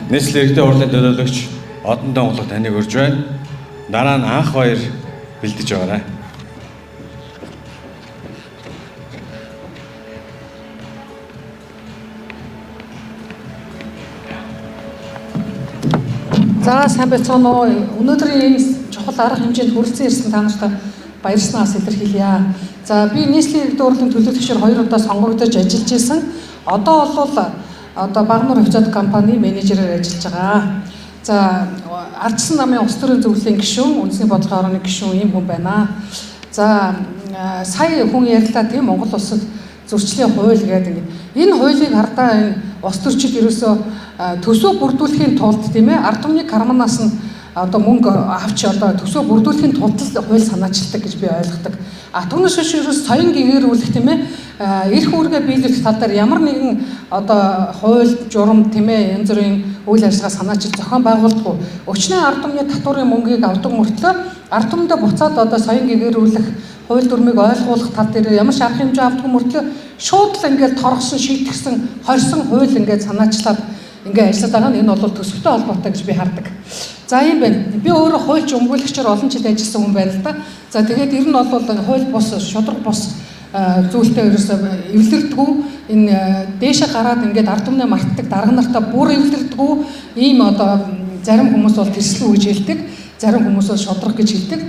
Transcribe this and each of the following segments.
Нийслэл иргэдийн хурлын төлөөлөгч Одон Донголог таныг урьж байна. Дараа нь анх хоёр бэлдэж байгаарай. За сайн байцгаана уу. Өнөөдрийн энэ чухал арга хэмжээнд хүрэлцэн ирсэн та нартай баярснаас илэрхийлье. За би нийслэлийн иргэдийн хурлын төлөөлөгчөөр хоёр удаа сонгогдож ажиллаж исэн. Одоо бол одоо Багануур хувьцаат компани менежерээр ажиллаж байгаа. За ардчсан намын улс төрийн зөвлөлийн гишүүн, үндэсний бодлогын орны гишүүн ийм хүн байна. За сая хүн ярьлаа тийм Монгол улсад зөрчлийн хууль гэдэг ингээд энэ хуулийг хардаа энэ улс төрчид ерөөсөө төсөө бүрдүүлэхийн тулд тийм ээ ард түмний карманаас нь одоо мөнгө авч одоо төсөө бүрдүүлэхийн тулд л хууль санаачилдаг гэж би ойлгодог. А түүнээс биш ерөөс соён гэгэрүүлэх тийм ээ эрх үүргээ биелүүлэх тал дээр ямар нэгэн одоо хууль журам тийм ээ янз бүрийн үйл ажиллагаа санаачил зохион байгуулдаггүй. Өчнөө ард түмний татварын мөнгийг авдаг мөртлөө ард түмэндээ буцаад одоо соён гэгэрүүлэх хууль дүрмийг ойлгуулах тал дээр ямар ч арга хэмжээ авдаггүй мөртлөө шууд л ингээд торгосон, шийтгсэн, хорьсон хууль ингээд санаачлаад ингээд ажиллаад байгаа нь энэ бол төсөвтэй холбоотой гэж би хардаг. За ийм байна. Би өөрөө хуульч өмгөөлөгчөөр олон жил ажилласан хүн байна л да. За тэгээд ер нь бол хууль бус, шударга бус зүйлтэй ерөөсөө эвлэрдэггүй энэ дээшээ гараад ингээд ард түмнээ мартдаг дарга нартаа бүр эвлэрдэггүй ийм одоо зарим хүмүүс бол тэрслүү гэж хэлдэг, зарим хүмүүс бол шударга гэж хэлдэг.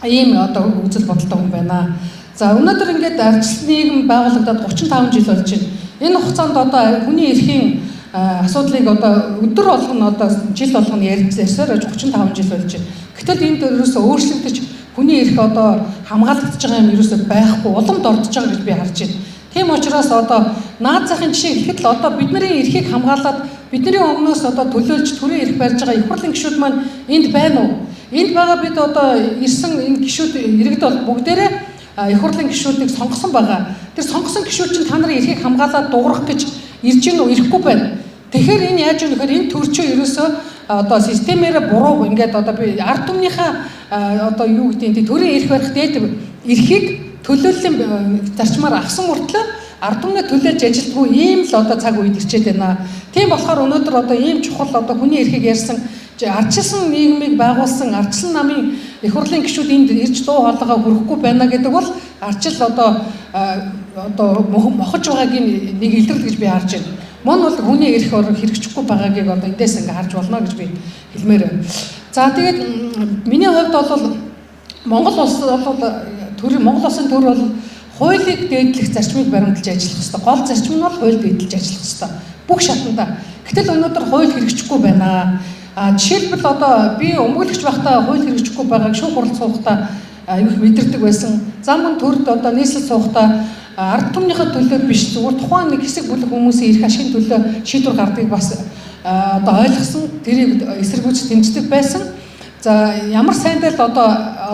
Ийм одоо үзэл бодолтой хүн байна. За өнөөдөр ингээд ардчилсан нийгэм байгуулагдаад 35 жил болж байна. Энэ хугацаанд одоо хүний эрхийн асуудлыг одоо өдөр болгоно одоо жил болгоно ярьсаар 35 жил болж байна. Гэтэл энд ерөөсөө өөрчлөгдөж хүний эрх одоо хамгаалагдаж байгаа юм ерөөсөө байхгүй улам дордож байгаа гэж би харж байна. Тийм учраас одоо наад захын жишээ хэлэхэд л одоо бидний эрхийг хамгаалаад бидний өмнөөс одоо төлөөлж төрийн эрх барьж байгаа их хурлын гишүүд маань энд байна уу? Энд байгаа бид одоо ирсэн энэ гишүүд иргэд бол бүгдээрээ их хурлын гишүүдийг сонгосон байгаа. Тэр сонгосон гишүүд чинь та нарын эрхийг хамгаалаад дуурах гэж ирж гин үү ирэхгүй байна. Тэгэхээр энэ яаж юм гэхээр энэ төрчөө ерөөсөө одоо системээрээ буруу ингээд одоо би ард түмнийхээ одоо юу гэдэг нь төрийн эрх барих дээд эрхийг төлөөллийн зарчмаар авсан мөртлөө ард түмнээ төлөөлж ажилдгүй ийм л одоо цаг үед ирчээд байна. Тийм болохоор өнөөдөр одоо ийм чухал одоо хүний эрхийг ярьсан ардчилсан нийгмийг байгуулсан ардчилсан намын их хурлын гишүүд энд ирж дуу хоолойгоо хүрэхгүй байна гэдэг бол ардчил одоо одоо мохож байгаагийн нэг илрэл гэж би харж байна. Мөн бол хүний эрх хэрэгжихгүй байгаагийг одоо эндээс ингээ харж болно гэж би хэлмээр байна. За тэгээд миний хувьд бол Монгол улс бол төрийн Монгол улсын төр бол хуулийг дээдлэх зарчмыг баримталж ажиллах ёстой. Гол зарчим нь бол хууль дээдлж ажиллах ёстой. Бүх шатанда. Гэтэл өнөөдөр хууль хэрэгжихгүй байна. А жишээлбэл одоо би өмгөөлөгч байхдаа хууль хэрэгжихгүй байгааг шүүх хурал суухдаа аюу их мэдэрдэг байсан. Зам мөн төрд одоо нийслэл суухдаа ард түмнийхээ төлөө биш зүгээр тухайн нэг хэсэг бүлэг хүмүүсийн эрх ашигын төлөө шийдвэр гардыг бас одоо ойлгосон, тэрийг эсэргүүц дэмждэг байсан. За ямар сайндаа л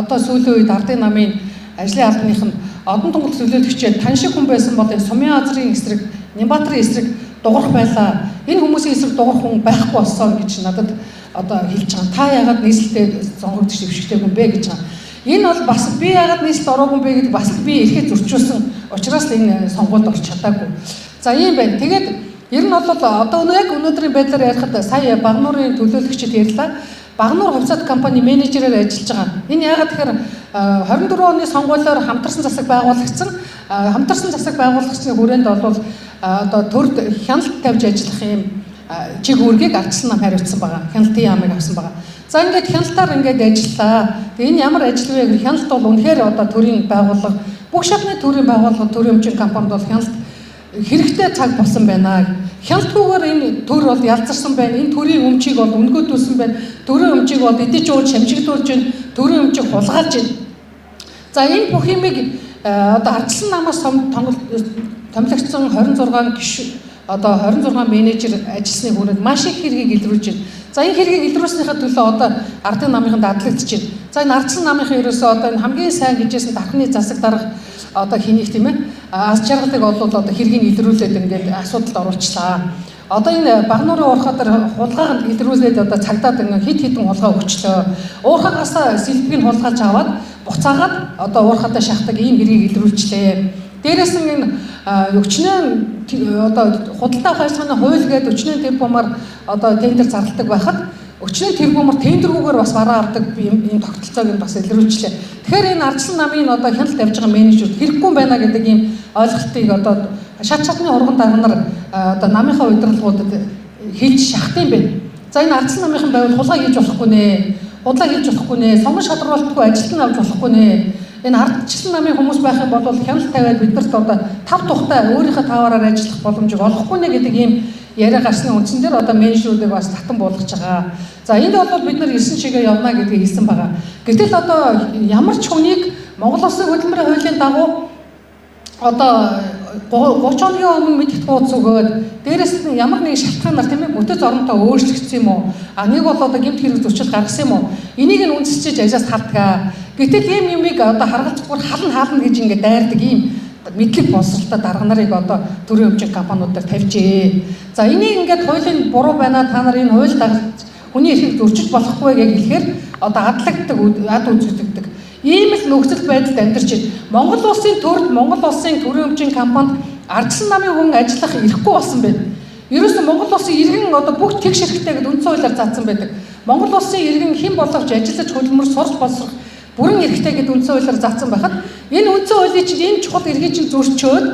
одоо сүүлийн үед ардын намын ажлын албаных нь Одон Тунгал төлөөлөгчөө тань шиг хүн байсан бол энэ Сумын Азрын эсрэг, Нямбатрын эсрэг дуурах байлаа. Энэ хүмүүсийн эсрэг дуурах хүн байхгүй болсон гэж надад одоо хэлж байгаа. Та яагаад нийслэлдээ сонгогдож дэвшигтэйг юм бэ гэж байгаа. Энэ бол бас би яагаад нийслэлд ороогүй юм бэ гэдэг бас л би эрхээ зөрчүүлсэн учраас л энэ сонгуульд орч чадаагүй. За ийм байна. Тэгээд ер нь бол одоо яг өнөөдрийн байдлаар ярихад сая Багануурын төлөөлөгчд ярьлаа. Багануур хувьцаат компани менежерээр ажиллаж байгаа. Энэ яагаад тэгэхээр 24 оны сонгуулиор хамтарсан засаг байгуулагдсан. Хамтарсан засаг байгуулагдсны хүрээнд бол одоо төрд хяналт тавьж ажиллах юм чиг үүргийг ардчилсан нам хариуцсан байгаа. Хяналтын яамыг авсан байгаа. За ингээд хяналтаар ингээд ажиллаа. Тэгээ энэ ямар ажил вэ гэхээр хяналт бол үнэхээр одоо төрийн байгууллага, бүх шатны төрийн байгууллага, төрийн өмчийн компанид бол хяналт хэрэгтэй цаг болсон байна. Хяналтгүйгээр энэ төр бол ялзарсан байна. Энэ төрийн өмчийг бол өнгөдүүлсэн байна. Төрийн өмчийг бол идэж ууж шамжигдуулж байна. Төрийн өмчийг хулгайлж байна. За энэ бүх юмыг одоо ардчилсан намаас томилогдсон 26 гишүүн одоо 26 менежер ажилласны хүрээнд маш их хэргийг илрүүлж байна. За энэ хэргийг илрүүлснийхээ төлөө одоо ардын намынхан дадлагдж байна. За энэ ардчилсан намынхан ерөөсөө одоо энэ хамгийн сайн гэжсэн дархны засаг дарга одоо хэнийг тийм ээ аз жаргалыг бол одоо хэргийг илрүүлээд ингээд асуудалд оруулчлаа. Одоо энэ Багануурын уурхай дээр хулгайг илрүүлээд одоо цагдаад ингээд хэд хэдэн хулгай өгчлөө. Уурхагаас сэлбэгийг хулгайлж аваад буцаагаад одоо уурхайдаа шахдаг ийм хэргийг илрүүлчлээ. Дээрээс нь энэ өчнөө одоо худалдаа авах ажиллагааны хууль гээд 40 тэрбумаар одоо тендер зарладаг байхад 40 тэрбумаар тендергүүгээр бас бараа авдаг ийм тогтолцоог нь бас илрүүлжлээ. Тэгэхээр энэ ардчлан намын одоо хяналт тавьж байгаа менежер хэрэггүй байна гэдэг ийм ойлголтыг одоо шат шатны урган дарга нар одоо намынхаа удирдлагуудад хэлж шахах юм байна. За энэ ардчлан намынхан байвал хулгай хийж болохгүй нэ. Худлаа хийж болохгүй нэ. Сонгон шалруултгүй ажилтан авч болохгүй нэ. Энэ ардчлан намын хүмүүс байх юм бол хяналт тавиад биднэрт одоо тав тухтай өөрийнхөө таваараар ажиллах боломжийг олгохгүй нэ гэдэг ийм яриа гарсны үндсэн дээр одоо менежерүүдийг бас татан буулгаж байгаа. За энд бол бид нар ирсэн чигээ явна гэдгийг хэлсэн байгаа. Гэтэл одоо ямар ч хүнийг Монгол Улсын хөдөлмөрийн хуулийн дагуу одоо 30 хоногийн өмнө мэдэх хуудас өгөөд дээрэс нь ямар нэгэн шалтгаанаар тийм ээ бүтэц оронтой өөрчлөгдсөн юм уу? А нэг бол одоо гэмт хэрэг зөрчил гаргасан юм уу? Энийг нь үндэсчиж ажаас талдгаа. Гэтэл ийм юмыг одоо харгалзахгүйр хална хаална гэж ингээд дайрдаг ийм мэдлэг боловсралтай дарга нарыг одоо төрийн өмчийн компаниуд дээр тавьжээ. За энийг ингээд хуулийн буруу байна, та нар энэ хууль дагаж хүний эрхийг зөрчиж болохгүй гэж хэлэхээр одоо адлагддаг, ад үзэгддэг. Ийм л нөхцөл байдалд амьдарч байна. Монгол улсын төрд, Монгол улсын төрийн өмчийн компанид ардчилсан намын хүн ажиллах эрхгүй болсон байна. Ерөөсөө Монгол улсын иргэн одоо бүх тэгш эрхтэй гэдээ үндсэн хуулиар заасан байдаг. Монгол улсын иргэн хэн боловч ажиллаж хөдөлмөр сурч боловсрох бүрэн эрхтэй гэдээ үндсэн хуулиар заасан байхад энэ үндсэн хуулийг чинь энэ чухал эрхийг чинь зөрчөөд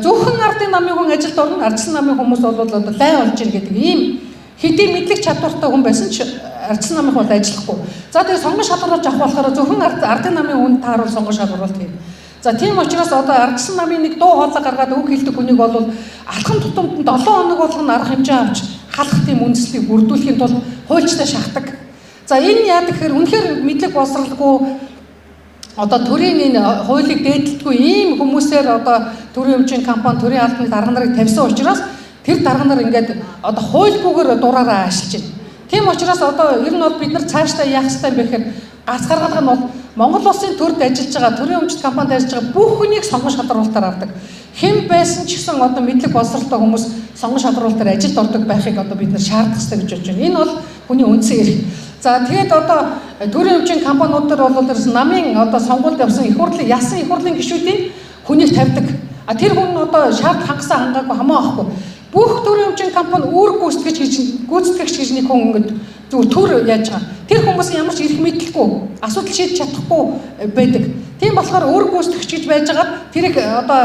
зөвхөн ардын намын хүн ажилд орно, ардчилсан намын хүмүүс бол одоо лай болж ийн гэдэг ийм хэдий мэдлэг чадвартай хүн байсан ч ардчилсан намын бол ажиллахгүй. За тэгээ сонгон шалгаруулж авах болохоор зөвхөн ардын намын хүн тааруул сонгон шалгаруулалт хийнэ. За тийм учраас одоо ардчилсан намын нэг дуу хоолой гаргаад үг хэлдэг хүнийг бол алхам тутамд нь 7 хоног болгоно арга хэмжээ авч халах тийм үндслийг бүрдүүлэхийн тулд хуульчтай шахдаг. За энэ яадаг гэхээр үнэхээр мэдлэг боловсралгүй одоо төрийн энэ хуулийг дээдэлтгүй ийм хүмүүсээр одоо төрийн өмчийн компани, төрийн албаны дарга нарыг тавьсан учраас тэр дарга нар ингээд одоо хуульгүйгээр дураараа аашилж байна. Тийм учраас одоо ер нь бол бид нар цаашдаа яах ёстой юм бэ гэхээр гац гаргалга нь бол Монгол улсын төрд ажиллаж байгаа, төрийн өмчт компанид ажиллаж байгаа бүх хүнийг сонгон шалгаруулалтаар авдаг. Хэн байсан ч гэсэн одоо мэдлэг боловсралтай хүмүүс сонгон шалгаруулалтаар ажилд ордог байхыг одоо бид нар шаардах ёстой гэж бодож байна. Энэ бол хүний үндсэн эрх. За тэгээд одоо төрийн өмчийн компаниуд дээр бол намын одоо сонгуульд явсан их хурлын ясан их хурлын гишүүдийн хүнийг тавьдаг. А тэр хүн нь одоо шаард хангасан хангаагүй хамаа авахгүй. Бүх төрийн өмчийн компани үүрэг гүйцэтгэж гэж гүйцэтгэгч гэж нэг хүн ингээд зүгээр төр яаж байгаа. Тэр хүмүүс ямар ч эрх мэдэлгүй, асуудал шийдэж чадахгүй байдаг. Тийм болохоор үүрэг гүйцэтгэгч гэж байжгаад тэрийг одоо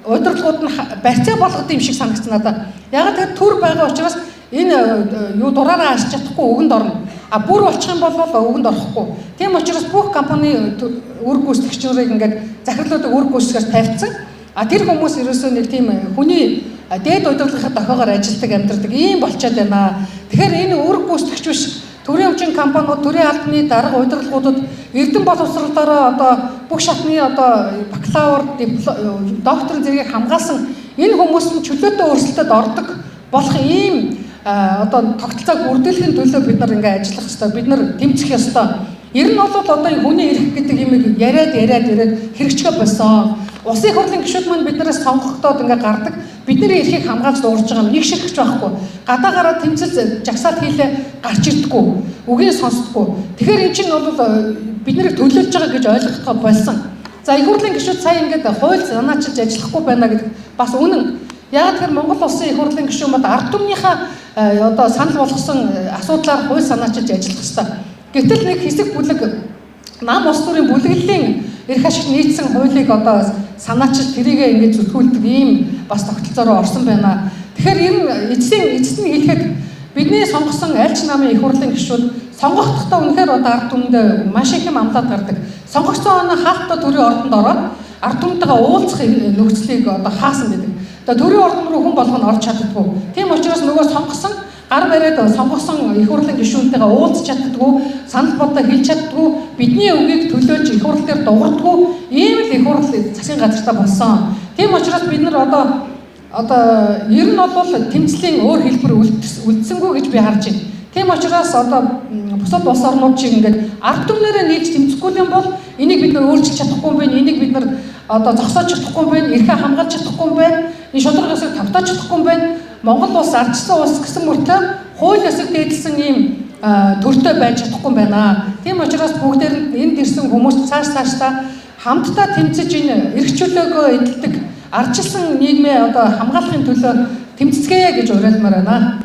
удирдлагууд нь барьцаа болгох юм шиг санагдсан надад. Яг тэр төр байгаа учраас энэ юу дураараа ашиж чадахгүй өгөнд орно. А бүр болчих юм бол өгөнд орохгүй. Тийм учраас бүх компани үүрэг гүйцэтгэгч нарыг ингээд захирлуудыг үүрэг гүйцэтгэхээр тавьчихсан. А тэр хүмүүс ерөөсөө нэг тийм хүний дээд удирдлагын дохиогоор ажилладаг, амьдардаг ийм болчиход байна. Тэгэхээр энэ үүрэг гүйцэтгэгч биш төрийн өмчийн компаниуд, төрийн албаны дарга удирдлагуудад эрдэм боловсролоороо одоо бүх шатны одоо бакалавр, докторийн зэргийг хамгаалсан энэ хүмүүс нь чөлөөтэй өрсөлдөд ордог болох ийм одоо тогтолцоог бүрдүүлэхийн төлөө бид нар ингээ ажиллах ёстой. Бид нар тэмцэх ёстой. Ер нь бол одоо энэ хүний эрх гэдэг юмыг яриад яриад яриад хэрэгжихэ болсон. Улсын их хурлын гишүүд маань биднээс сонгогдоод ингээ гардаг. Бидний эрхийг хамгаалж дуурж байгаа юм нэг ширхэж байхгүй. Гадаа гараад тэмцэл жагсаалт хийлээ гарч ирдэггүй. Үгийг сонсдоггүй. Тэгэхээр энэ чинь бол бид нарыг төлөөлж байгаа гэж ойлгохдоо болсон. За их хурлын гишүүд сая ингээд хууль санаачилж ажиллахгүй байна гэдэг бас үнэн. Яг тэр Монгол улсын их хурлын гишүүн бод ард түмнийхээ одоо санал болгосон асуудлаар хууль санаачилж ажиллах ёстой. Гэтэл нэг хэсэг бүлэг нам улс төрийн бүлэглэлийн эрх ашигт нийцсэн хуулийг одоо санаачилж тэрийгэ ингэж зүтгүүлдэг ийм бас тогтолцоороо орсон байна. Тэгэхээр ер нь эцсийн эцэст нь хэлэхэд бидний сонгосон аль ч намын их хурлын гишүүд сонгогдохдоо үнэхээр одоо ард түмэндээ маш их юм амлаад гардаг. Сонгогдсон оноо хаалттай төрийн ордонд ороод ард түмэнтэйгээ уулзах нөхцөлийг одоо хаасан байдаг. Одоо төрийн ордон руу хүн болгоно орж чаддаггүй. Тийм учраас нөгөө сонгосон гар бариад сонгосон их хурлын гишүүнтэйгээ уулзч чаддаггүй, санал бодлоо хэлж чаддаггүй, бидний үгийг төлөөлж их хурл дээр дуурдаггүй ийм л их хурл засгийн газартаа болсон. Тийм учраас бид нар одоо ер нь бол тэмцлийн өөр хэлбэр үлдсэнгүй гэж би харж байна. Тийм учраас одоо бусад улс орнууд шиг ингээд ард түмнэрээ нийлж тэмцэхгүй юм бол энийг бид нар өөрчилж чадахгүй юм байна. Энийг бид нар одоо зогсоож чадахгүй юм байна. Эрхээ хамгаалж чадахгүй юм байна. Энэ шударга ёсыг тогтоож чадахгүй юм байна. Монгол улс ардчсан улс гэсэн мөртлөө хууль ёсыг дээдлсэн ийм төртэй байж чадахгүй юм байна. Тийм учраас бүгдээр энд ирсэн хүмүүс цааш цаашдаа Хамтдаа тэмцэж энэ эрх чөлөөгөө эдэлдэг ардчилсан нийгмээ одоо хамгаалахын төлөө тэмцэцгээе гэж уриалмаар байна.